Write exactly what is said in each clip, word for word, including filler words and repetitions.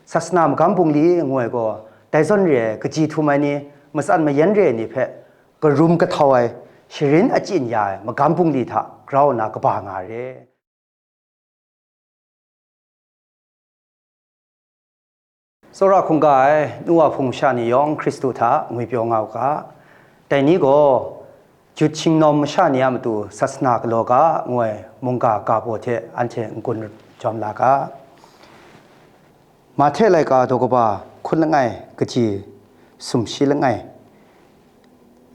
Sasana magam bungli ngu ai gaw, dai zawn re ai kaji htum ai ni, matsan mayan re ai ni hpe karum kahtau ai, sharin achyin ya ai magam bungli hta grau nna kaba nga ai re. Tsawra hkungga ai nu wa hpung masha ni yawng Hkristu hta ngwipyaw nga u ga. Dai ni gaw, Jut shingnawm masha ni a matu sasana galaw ga ngu ai mungga ga baw hte anhte n-gun jawm la ga. Mahte laika daw kaba hkun langai kaji sumshi langai.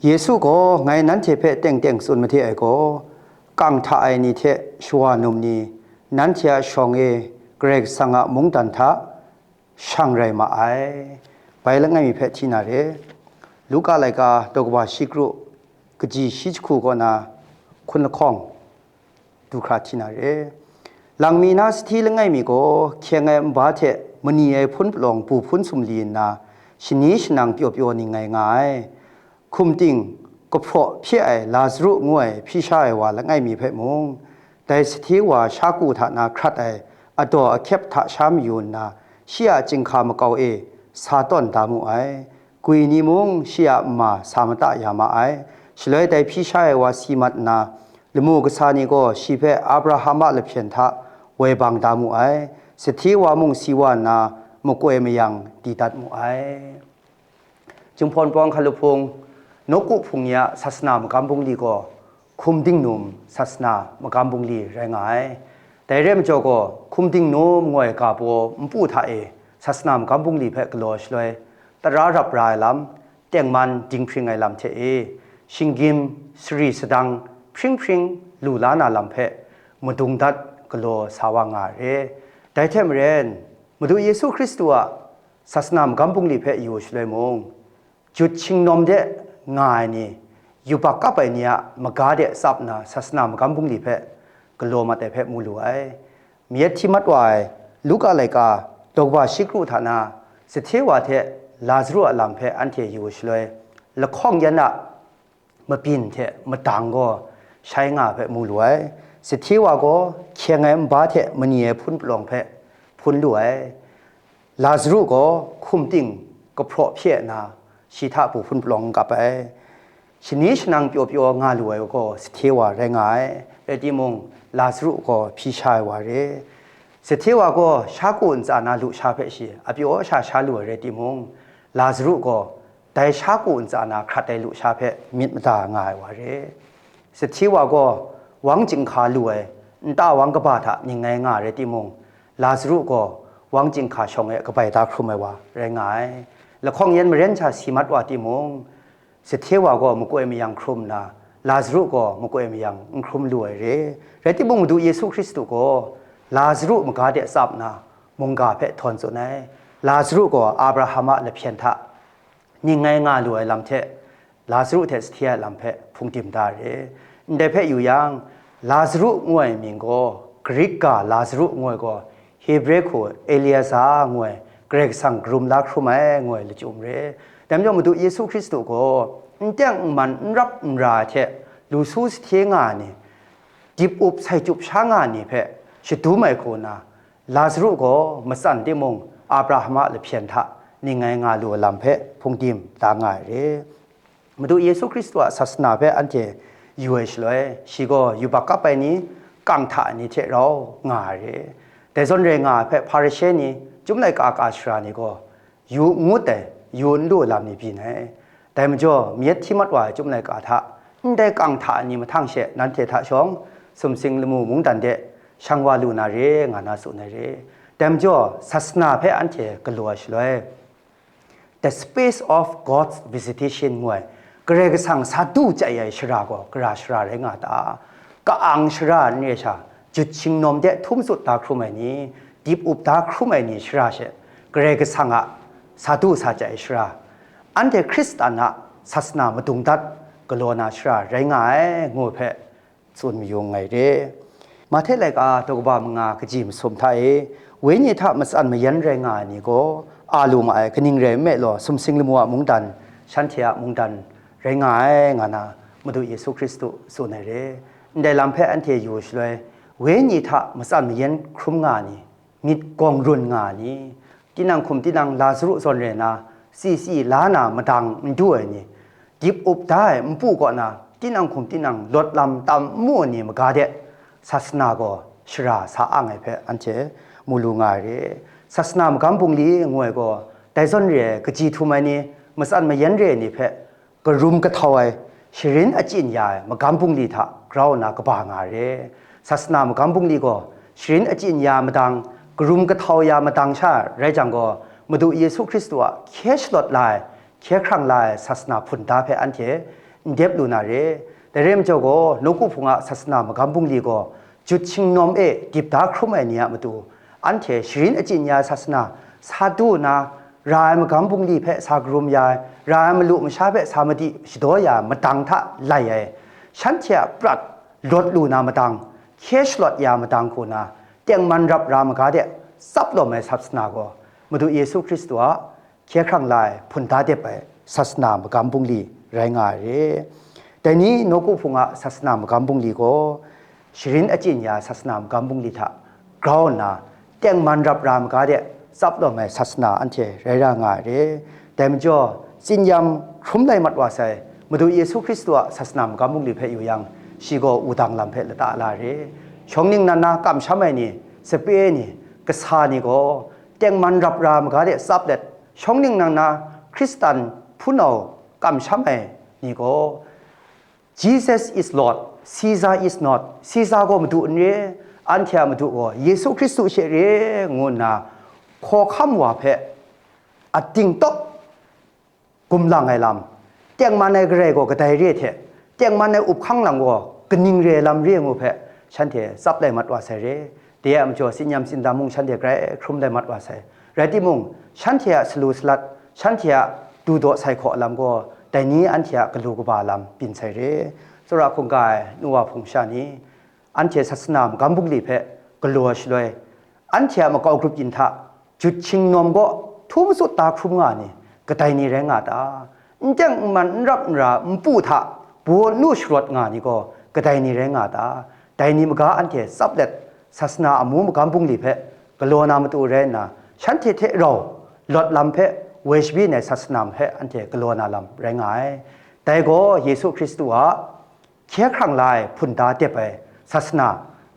Yesu gaw, "Ngai nanhte hpe teng teng tsun made ai gaw, kang hta ai ni hte shawa num ni, nanhte a shawng e Karai Kasang a mungdan hta shang rai ma ai." Bai langai mi hpe hti na re. Luka laika daw kaba shi kru, kaji shi jahku kaw na hkun lahkawng du hkra hti na re. Langmi na sahti langai mi gaw, hkyeng ai nba hte mani ai hpun palawng bu hpun sumli nna, shani shanang pyaw pyaw ning ngai nga ai. Hkum ting kahpraw hpye ai Lazaru ngu ai hpyi sha ai wa langai mi hpe mung, dai sahte wa sha ku hta na hkrat ai adaw ahkyep hta sha mayu nna, shi a chyinghka makau e sa tawn da mu ai. Gwi ni mung shi a nma sa mata ya ma ai. Shaloi dai hpyi sha ai wa si mat nna, lamu kasa ni gaw shi hpe Abraham a lahpyen hta woi bang da mu ai. Sahte wa mung si wa nna, makoi mayang di dat mu ai. Jinghpawn Pawng Hkalup Hpung, Nawku Hpung ni a sasana magam bungli gaw, hkum dingnum sasana magam bungli rai nga ai. Dai re majaw gaw, hkum dingnum ngu ai ga baw npu hta e sasana magam bungli hpe galaw shaloi, tara rap ra ai lam, tengman dinghpring ai lam hte e, shinggyim sari sadang hpring hpring lu la na lam hpe madung dat galaw sa wa nga ai re. Dai hte maren, Madu Yesu Hkristu a sasana magam bungli hpe yu shaloi mung, Jut shingnawm de nga ai ni, yubak kap ai ni a maga de tsap nna sasana magam bungli hpe galaw mat ai hpe mu lu ai. Mayat hti mat wa ai Luka laika daw kaba shi kru hta na, sahte wa hte Lazaru a lam hpe anhte yu shaloi, lahkawng yan a mabyin hte madang gaw shai nga ai hpe mu lu ai. Sahte wa gaw hkyeng ai nba hte mani ai hpun palawng hpe hpun lu ai. Lazaru gaw hkum ting kahpraw hpye nna, shi hta bu hpun palawng n kap ai. Shani shanang pyaw pyaw nga lu ai gaw sahte wa rai nga ai, rai timung, Lazaru gaw hpyi sha ai wa re. Sahte wa gaw sha ku ntsa na lusha hpe shi apyaw sha sha lu ai rai timung, Lazaru gaw dai sha ku ntsa na hkrat ai lusha hpe myit mada nga ai wa re. Sahte wa gaw wang chyinghka lu ai nta wang kaba hta ning ngai nga ai rai timung, Lazaru gaw wang chyinghka shawng e kabai da hkrum ai wa rai nga ai. Lahkawng yan maren sha si mat wa timung, sahte wa gaw makoi mayang hkrum nna, Lazaru gaw makoi mayang n hkrum lu ai re. Rai timung, Madu Yesu Hkristu gaw Lazaru maga de tsap nna, mungga hpe htawn tsun ai. Lazaru gaw Abraham a lahpyen hta ning ngai nga lu ai lam hte, Lazaru hte sahte ai lam hpe hpungdim da ai re. Ndai hpe yu yang, Lazaru ngu ai mying gaw, Grik ga Lazaru ngu ai gaw, Hebre hku Eliaza ngu ai, Karai Kasang karum la hkrum ai ngu ai lachyum re. Dai majaw, Madu Yesu Hkristu gaw n teng n man, n rap n ra ai hte, lu su sahte nga ai ni, dip up sai chyup sha nga ai ni hpe shadum ai hku nna, Lazaru gaw matsan timung, Abraham a lahpyen hta ning ngai nga lu ai lam hpe hpungdim da nga ai re. Madu Yesu Hkristu a sasana hpe anhte yu ai shaloi, shi gaw yubak kap ai ni, kang hta ai ni hte rau nga ai re. Dai zawn rai nga ai hpe Hparishe ni, Chyum laika ka sara ni gaw, yu n ngut ai, yu n lu ai lam ni byin ai. Dai majaw, mayat hti mat wa ai Chyum laika hta, ndai kang hta ai ni mahtang she nanhte hta shawng, sumsing lamu mungdan de shang wa lu na re, nga na tsun ai re. Dai majaw, sasana hpe anhte galaw ai shaloi, The Space of God's Visitation ngu ai, Karai Kasang sa du chye ai shara gaw, gara shara rai nga ta? Ka-ang shara n re sha, jut shingnawm de htum tsut da hkrum ai ni, dip up da hkrum ai ni shara she, Karai Kasang a sa du sa chye ai shara, anhte Hkristan a sasana madung dat galaw na shara rai nga ai, ngu hpe tsun mayu nngai re. Mahte laika daw kaba manga kaji masum hta e, Wenyi hta matsan mayan rai nga ai ni gaw a lu ma ai, kaning rai nme law, sumsing lamu a mungdan, shanhte a mungdan rai nga ai, nga na Madu Yesu Hkristu tsun ai re. Ndai lam hpe anhte yu shaloi, Wenyi hta matsan mayan hkrum nga ai ni, myit gawng run nga ai ni, tinang hkum tinang Lazaru zawn re na, si si la na madang n du ai ni, dip up da ai npu kaw na, tinang hkum tinang lawt lam tam n mu ai ni maga de, sasana gaw shara sa ang ai hpe anhte mu lu nga ai re. Sasana magam bungli ngu ai gaw, dai zawn re ai kaji htum ai ni, matsan mayan re ai ni hpe karum kahtau ai, sharin achyin ya ai magam bungli hta grau nna kaba nga ai re. Sasana magam bungli gaw sharin achyin ya madang, karum kahtau ya madang sha rai jang gaw, Madu Yesu Hkristu a hkye shalawt la ai, hkye hkrang la ai sasana hpun da hpe anhte n dep lu na re. Dai re majaw gaw, nawku hpung a sasana magam bungli gaw jut shingnawm e dip da hkrum ai ni a matu, anhte sharin achyin ya ai sasana sa du nna, ra ai magam bungli hpe sa karum ya ai, ra ai malu masha hpe sa madi shadaw ya ai madang hta lai ai, shanhte a prat lawt lu na madang, hkye shalawt ya ai madang hku na, tengman rap ra maga de tsap lawm ai sasana gaw, Madu Yesu Hkristu a hkye hkrang la ai, hpun da dep ai sasana magam bungli rai nga ai re. Dai ni nawku hpung a sasana magam bungli gaw, sharin achyin ya ai sasana magam bungli hta grau nna, tengman rap ra maga de tsap lawm ai sasana anhte rai ra nga ai re. Dai majaw, tsin-yam hkrum lai mat wa sai, Madu Yesu Hkristu a sasana magam bungli hpe yu yang, shi gaw wudang lam hpe lata la ai re. Shawng ningnan na kamsham ai ni, sape ni, kasa ni gaw, tengman rap ra maga de tsap let, shawng ningnan na Hkristan hpunau kamsham ai ni gaw, "Jesus is Lord, Caesar is not," Caesar gaw madu n re, anhte a Madu gaw Yesu Hkristu she re, ngu nna hkawhkam wa hpe ating tawk gumlang ai lam, tengman ai Karai gaw kadai re hte, tengman ai up hkang lang gaw kaning re ai lam re ngu hpe, shanhte tsap lai mat wa sai re. Dai a majaw, tsin-yam tsin-dam mung shanhte grai hkrum lai mat wa sai. Rai timung, shanhte a salu salat, shanhte a dudaw sai hkaw lam gaw, dai ni anhte a galu kaba lam byin sai re. Tsawra hkungga ai nu wa hpung sha ni, anhte sasana magam bungli hpe galaw shaloi, anhte a makau grup yin hta jut shingnawm gaw htu matsut da hkrum nga ni, kadai ni rai nga ta? N teng n man, n rap n ra, npu hta baw nu sharawt nga ni gaw, kadai ni rai nga ta? Dai ni maga anhte tsap let, sasana amu magam bungli hpe galaw na matu rai nna, shanhte hte rau lawt lam hpe woi shabyin ai sasana hpe anhte galaw na lam rai nga ai. Dai gaw Yesu Hkristu a hkye hkrang la ai, hpun da dep ai sasana,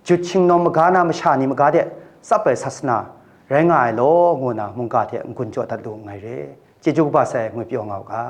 jut shingnawm maga na masha ni maga de tsap ai sasana rai nga ai law, ngu na mungga hte n-gun jaw dat lu nngai re. Chyeju kaba sai, ngwi pyaw nga u ga.